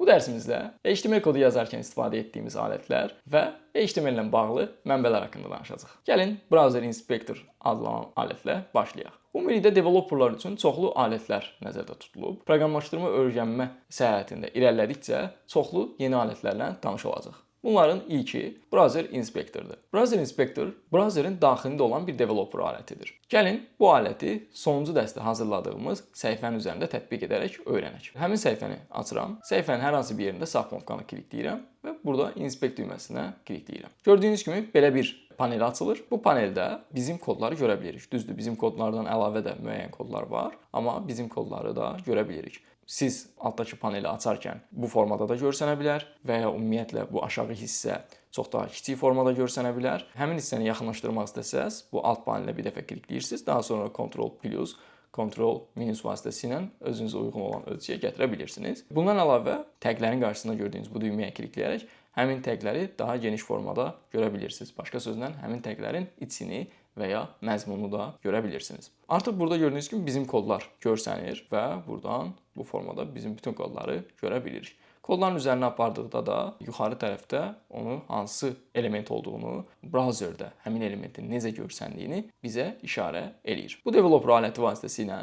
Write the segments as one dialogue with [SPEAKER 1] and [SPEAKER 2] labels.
[SPEAKER 1] Bu dərsimizdə HTML kodu yazarkən istifadə etdiyimiz alətlər və HTML ilə bağlı mənbələr haqqında danışacağıq. Gəlin Browser Inspector adlanan alətlə başlayaq. Ümumilikdə developerlar üçün çoxlu alətlər nəzərdə tutulub. Proqramlaşdırma öyrənmə səyahətində irəlilədikcə çoxlu yeni alətlərlə tanış olacağıq. Bunların ilki Browser Inspector'dır. Browser Inspector browserin daxilində olan bir developer alətidir. Gəlin bu aləti sonuncu dərsdə hazırladığımız səhifənin üzərində tətbiq edərək öyrənək. Həmin səhifəni açıram. Səhifənin hər hansı bir yerində sağ knopkanı klikləyirəm və burada Inspect düyməsinə klikləyirəm. Gördüyünüz kimi belə bir panel açılır. Bu paneldə bizim kodları görə bilirik. Düzdür, bizim kodlardan əlavə də müəyyən kodlar var, amma bizim kodları da görə bilirik. Siz altdakı paneli açarkən bu formada da görsənə bilər və ya ümumiyyətlə bu aşağı hissə çox daha kiçik formada görsənə bilər. Həmin hissəni yaxınlaşdırmaq istəsəz, bu alt panelə bir dəfə klikləyirsiniz. Daha sonra Ctrl plus, Ctrl minus vasitəsilə özünüzə uyğun olan ölçüyə gətirə bilirsiniz. Bundan əlavə təqlərin qarşısında gördüyünüz bu düyməyə klikləyərək həmin təqləri daha geniş formada görə bilirsiniz. Başqa sözlə, həmin təqlərin içini və ya məzmunu da görə bilirsiniz. Artıq burada gördüyünüz kimi bizim kodlar görsənir və buradan bu formada bizim bütün kodları görə bilirik. Kodların üzərinə apardıqda da yuxarı tərəfdə onu hansı element olduğunu, browserdə həmin elementin necə görsəndiyini bizə işarə eləyir. Bu developer aləti vasitəsilə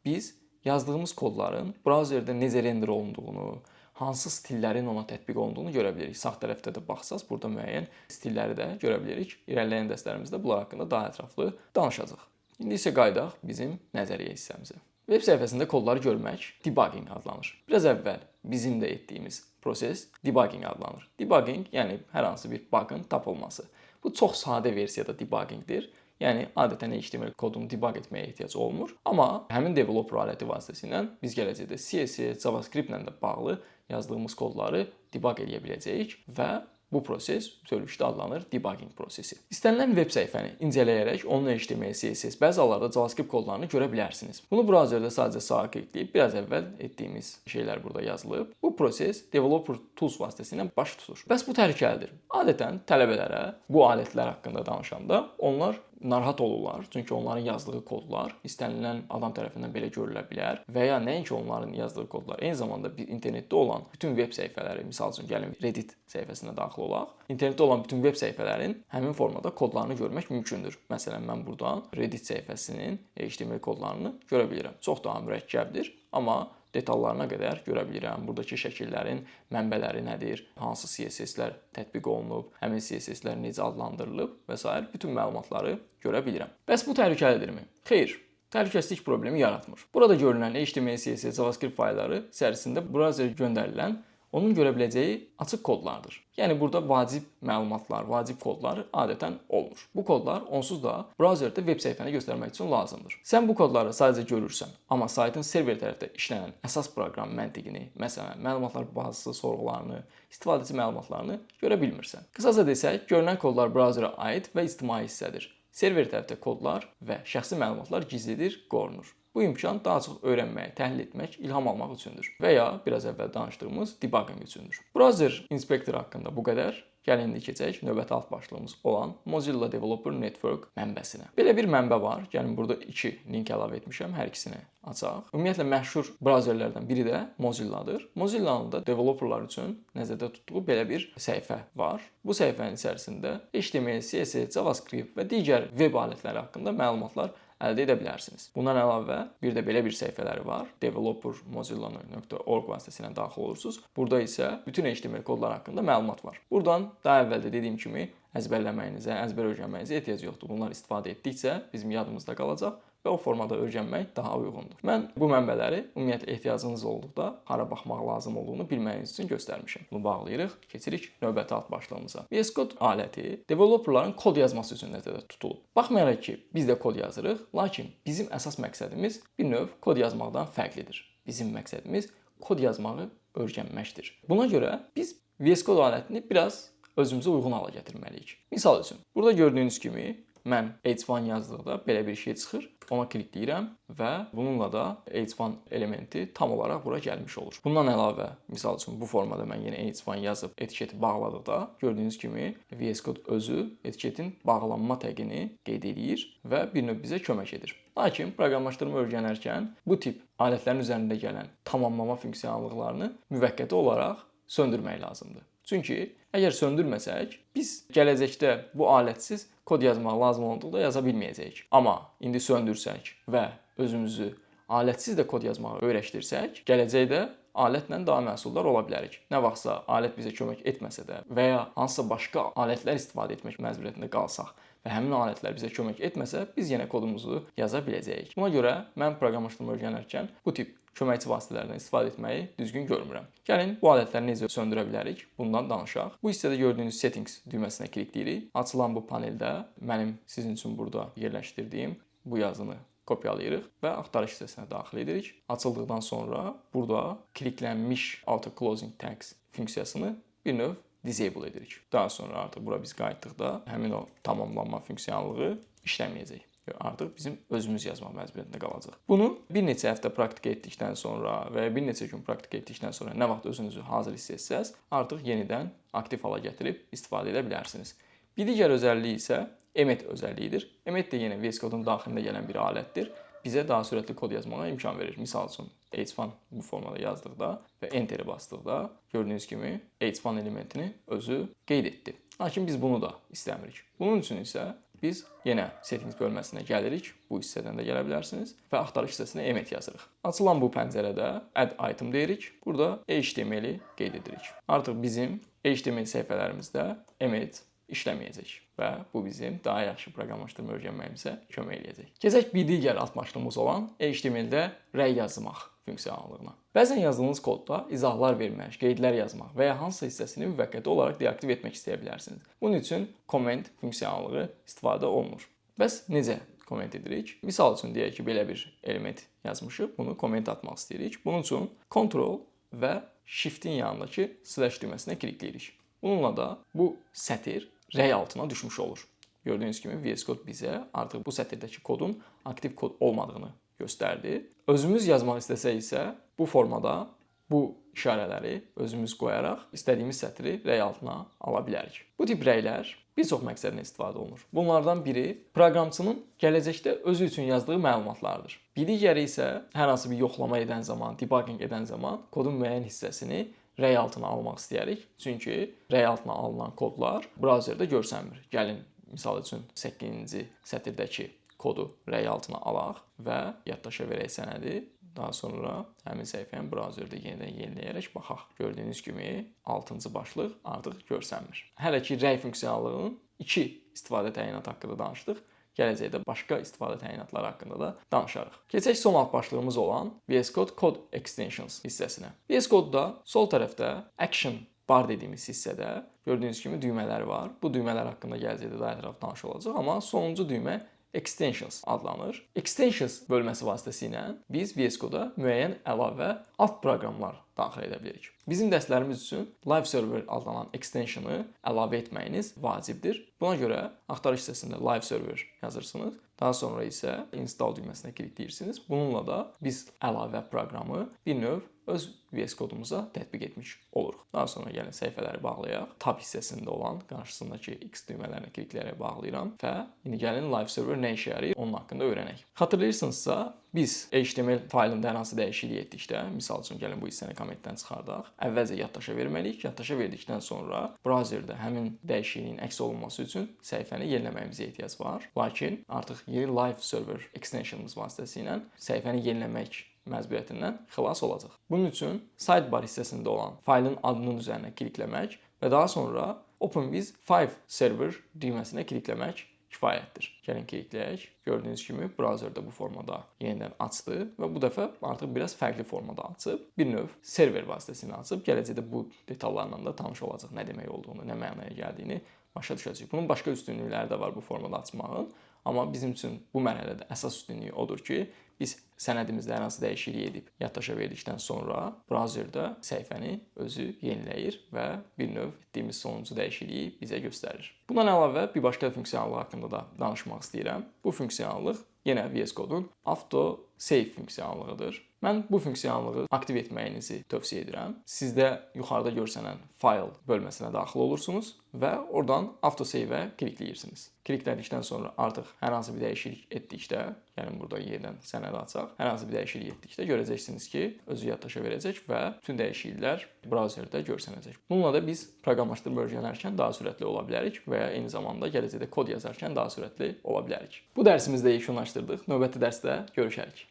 [SPEAKER 1] biz yazdığımız kodların browserdə necə render olunduğunu, hansı stillərin ona tətbiq olunduğunu görə bilirik. Sağ tərəfdə də baxsaz, burada müəyyən stilləri də görə bilirik. İrəliləyən dərslərimizdə bunlar haqqında daha ətraflı danışacağıq. İndi isə qayıdaq bizim nəzəriyyə hissəmizə. Web səhifəsində kodları görmək debugging adlanır. Biraz əvvəl bizim də etdiyimiz proses debugging adlanır. Debugging, yəni hər hansı bir bug'ın tapılması. Bu çox sadə versiyada debuggingdir. Yəni adətən HTML kodunu debug etməyə ehtiyac olmur. Amma həmin developer aləti vasitəsilə biz gələcəkdə CSS, JavaScript ilə də bağlı yazdığımız kodları debug edə biləcəyik və bu proses bütövlükdə adlanır debugging prosesi. İstənilən web səhifəni incələyərək onun HTML, CSS, bəzi hallarda JavaScript kodlarını görə bilərsiniz. Bunu brauzerdə sadəcə sağa klikləyib biraz əvvəl etdiyimiz şeylər burada yazılıb. Bu proses Developer Tools vasitəsilə baş tutur. Bəs bu təhlükəlidir. Adətən tələbələrə bu alətlər haqqında danışanda onlar narahat olurlar. Çünki onların yazdığı kodlar istənilən adam tərəfindən belə görülə bilər və ya nəinki onların yazdığı kodlar, eyni zamanda bir internetdə olan bütün web səhifələri, misal üçün gəlin Reddit səhifəsinə daxil olaq. İnternetdə olan bütün web səhifələrin həmin formada kodlarını görmək mümkündür. Məsələn, mən buradan Reddit səhifəsinin HTML kodlarını görə bilirəm. Çox daha mürəkkəbdir, amma detallarına qədər görə bilirəm. Buradakı şəkillərin mənbələri nədir, hansı CSS-lər tətbiq olunub, həmin CSS-lər necə adlandırılıb və sair bütün məlumatları görə bilirəm. Bəs bu təhlükəlidirmi? Xeyr. Təhlükəsizlik problemi yaratmır. Burada görünən HTML, CSS, JavaScript faylları içərisində browserə göndərilən, onun görə biləcəyi açıq kodlardır. Yəni burada vacib məlumatlar, vacib kodlar adətən olmur. Bu kodlar onsuz da brauzerdə web səhifəni göstərmək üçün lazımdır. Sən bu kodları sadəcə görürsən, amma saytın server tərəfdə işlənən əsas proqram məntiqini, məsələn, məlumatlar bazası sorğularını, istifadəçi məlumatlarını görə bilmirsən. Qısaca desək, görünən kodlar brauzerə aid və ictimai hissədir. Server tərəfdə kodlar və şəxsi məlumatlar gizlidir, qorunur. Bu imkan daha çox öyrənmək, təhlil etmək, ilham almaq üçündür və ya biraz əvvəl danışdığımız debugging üçündür. Browser Inspector haqqında bu qədər. Gəlin indi keçək növbəti alt başlığımız olan Mozilla Developer Network mənbəsinə. Belə bir mənbə var. Gəlin, burada iki link əlavə etmişəm. Hər ikisini açaq. Ümumiyyətlə məşhur brauzerlərdən biri də Mozilla-dır. Mozilla-nın da developerlar üçün nəzərdə tutduğu belə bir səhifə var. Bu səhifənin içərisində HTML, CSS, JavaScript və digər web alətləri haqqında məlumatlar əldə edə bilərsiniz. Bundan əlavə bir də belə bir səhifələri var. developer.mozilla.org vasitəsilə daxil olursunuz. Burada isə bütün HTML kodlar haqqında məlumat var. Buradan daha əvvəl də dediyim kimi əzbərləməyinizə, əzbər öyrənməyinizə ehtiyac yoxdur. Bunlar istifadə etdikcə bizim yadımızda qalacaq və o formada öyrənmək daha uyğundur. Mən bu mənbələri ümumiyyətlə ehtiyacınız olduqda hara baxmaq lazım olduğunu bilməyiniz üçün göstərmişəm. Bunu bağlayırıq, keçirik növbəti alt başlığımıza. VS Code aləti developerların kod yazması üçün nəzərdə tutulub. Baxmayaraq ki, biz də kod yazırıq, lakin bizim əsas məqsədimiz bir növ kod yazmaqdan fərqlidir. Bizim məqsədimiz kod yazmağı öyrənməkdir. Buna görə biz VS Code alətini biraz özümüzə uyğun hala gətirməliyik. Misal üçün, burada gördüyünüz kimi mən H1 yazdıqda belə bir şey çıxır. Ona klikləyirəm və bununla da H1 elementi tam olaraq bura gəlmiş olur. Bundan əlavə, misal üçün bu formada mən yenə H1 yazıb etiketi bağladıqda gördüyünüz kimi VS Code özü etiketin bağlanma təqini qeyd eləyir və bir növ bizə kömək edir. Lakin proqramlaşdırma öyrənərkən bu tip alətlərin üzərində gələn tamamlama funksiyanallıqlarını müvəqqəti olaraq söndürmək lazımdır. Çünki əgər söndürməsək, biz gələcəkdə bu alətsiz kod yazmaq lazım olduqda yaza bilməyəcəyik. Amma indi söndürsək və özümüzü alətsiz də kod yazmağı öyrəşdirsək, gələcəkdə alətlə daha məhsuldar ola bilərik. Nə vaxtsa alət bizə kömək etməsə də və ya hansısa başqa alətlər istifadə etmək məcburiyyətində qalsaq və həmin alətlər bizə kömək etməsə, biz yenə kodumuzu yaza biləcəyik. Buna görə mən proqramlaşdırma öyrənərkən bu tip köməkçi vasitələrdən istifadə etməyi düzgün görmürəm. Gəlin bu alətləri necə söndürə bilərik, bundan danışaq. Bu hissədə gördüyünüz Settings düyməsinə klikləyirik. Açılan bu paneldə mənim sizin üçün burada yerləşdirdiyim bu yazını kopyalayırıq və axtarış hissəsinə daxil edirik. Açıldıqdan sonra burada kliklənmiş Auto Closing Tags funksiyasını bir növ disable edirik. Daha sonra artıq bura biz qayıtdıqda həmin o tamamlanma funksiyonallığı işləməyəcək. Artıq bizim özümüz yazmaq məcburiyyətində qalacaq. Bunu bir neçə həftə praktika etdikdən sonra və ya bir neçə gün praktika etdikdən sonra nə vaxt özünüzü hazır hiss etsəz, artıq yenidən aktiv hala gətirib istifadə edə bilərsiniz. Bir digər özəlliyi isə Emmet özəlliyidir. Emmet də yenə VS Code-un daxilində gələn bir alətdir. Bizə daha sürətli kod yazmağa imkan verir. Misal üçün H1 bu formada yazdıqda və Enter-i basdıqda gördüyünüz kimi H1 elementini özü qeyd etdi. Lakin biz bunu da istəmirik. Bunun üçün isə biz yenə Settings bölməsinə gəlirik. Bu hissədən də gələ bilərsiniz və axtarış hissəsinə Emmet yazırıq. Açılan bu pəncərədə Add Item deyirik. Burada HTML-i qeyd edirik. Artıq bizim HTML səhifələrimizdə Emmet işləməyəcək və bu bizim daha yaxşı proqramlaşdırma öyrənməyimizə kömək eləyəcək. Keçək bir digər alt başlığımız olan HTML-də rəy yazmaq funksiyonallığına. Bəzən yazdığınız kodda izahlar vermək, qeydlər yazmaq və ya hansısa hissəsini müvəqqəti olaraq deaktiv etmək istəyə bilərsiniz. Bunun üçün comment funksiyonallığı istifadə olunur. Bəs necə comment edirik? Misal üçün deyək ki, belə bir element yazmışıq, bunu comment atmaq istəyirik. Bunun üçün Ctrl və Shift-in yanındakı slash düyməsinə klikləyirik. Bununla da bu sətir rəy altına düşmüş olur. Gördüyünüz kimi VS Code bizə artıq bu sətirdəki kodun aktiv kod olmadığını göstərdi. Özümüz yazmaq istəsək isə bu formada bu işarələri özümüz qoyaraq istədiyimiz sətri rəy altına ala bilərik. Bu tip rəylər bir çox məqsədlə istifadə olunur. Bunlardan biri proqramçının gələcəkdə özü üçün yazdığı məlumatlardır. Bir digəri isə hər hansı bir yoxlama edən zaman, debugging edən zaman kodun müəyyən hissəsini rəy altına almaq istəyirik. Çünki rəy altına alınan kodlar brauzerdə görsənmir. Gəlin misal üçün 8-ci sətirdəki kodu rəy altına alaq və yaddaşa verək sənədi. Daha sonra həmin səhifəni brauzerdə yenidən yeniləyərək baxaq. Gördüyünüz kimi 6-cı başlıq artıq görsənmir. Hələ ki rəy funksiyonallığının iki istifadə təyinatı haqqında danışdıq. Gələcəkdə başqa istifadə təyinatları haqqında da danışarıq. Keçək son alt başlığımız olan VS Code Code Extensions hissəsinə. VS Code-da sol tərəfdə Action Bar dediyimiz hissədə gördüyünüz kimi düymələr var. Bu düymələr haqqında gələcəkdə daha ətraflı danış olacaq, amma sonuncu düymə Extensions adlanır. Extensions bölməsi vasitəsilə biz VS Code-a müəyyən əlavə alt proqramlar daxil edə bilirik. Bizim dərslərimiz üçün Live Server adlanan extensionu əlavə etməyiniz vacibdir. Buna görə axtarış hissəsində Live Server yazırsınız. Daha sonra isə Install düyməsinə klikləyirsiniz. Bununla da biz əlavə proqramı bir növ öz VS Code-umuza tətbiq etmiş oluruq. Daha sonra gəlin səhifələri bağlayaq. Tab hissəsində olan qarşısındakı X düymələrini klikləyərək bağlayıram və indi gəlin Live Server nə işə yarayır, onun haqqında öyrənək. Xatırlayırsınızsa, biz HTML faylında hər hansı dəyişiklik etdikdə, misal üçün gəlin bu hissəni kommentdən çıxardaq. Əvvəlcə yaddaşa verməliyik. Yaddaşa verdikdən sonra brauzerdə həmin dəyişikliyin əks olunması üçün səhifəni yeniləməyimizə ehtiyac var. Lakin artıq yeni Live Server extensionımız vasitəsilə səhifəni yeniləmək məcburiyyətindən xilas olacaq. Bunun üçün sidebar hissəsində olan faylın adının üzərinə klikləmək və daha sonra Open with Live Server düyməsinə klikləmək kifayətdir. Gəlin klikləyək. Gördüyünüz kimi brauzerdə bu formada yenidən açdı və bu dəfə artıq biraz fərqli formada açıb, bir növ server vasitəsilə açıb. Gələcəkdə bu detallarla da tanış olacaq. Nə demək olduğunu, nə mənaya gəldiyini başa düşəcəyik. Bunun başqa üstünlükləri də var bu formada açmağın. Amma bizim üçün bu mərhələdə əsas üstünlüyü odur ki, biz sənədimizdə hər hansı dəyişiklik edib yaddaşa verdikdən sonra brauzerdə səhifəni özü yeniləyir və bir növ etdiyimiz sonuncu dəyişikliyi bizə göstərir. Bundan əlavə bir başqa funksiyonallıq haqqında da danışmaq istəyirəm. Bu funksiyonallıq yenə VS Code-un Auto Save funksiyonallığıdır. Mən bu funksiyanlığı aktiv etməyinizi tövsiyə edirəm. Sizdə yuxarıda görsənən fayl bölməsinə daxil olursunuz və oradan autosave-ə klikləyirsiniz. Kliklədikdən sonra artıq hər hansı bir dəyişiklik etdikdə, yəni burada yenidən sənəd açaq, hər hansı bir dəyişiklik etdikdə görəcəksiniz ki, özü yaddaşa verəcək və bütün dəyişikliklər brauzerdə görsənəcək. Bununla da biz proqramlaşdırma öyrənərkən daha sürətli ola bilərik və ya eyni zamanda gələcəkdə kod yazarkən daha sürətli ola bilərik. Bu dərsimizdə yekunlaşdırdıq. Növbəti dərsdə görüşərik.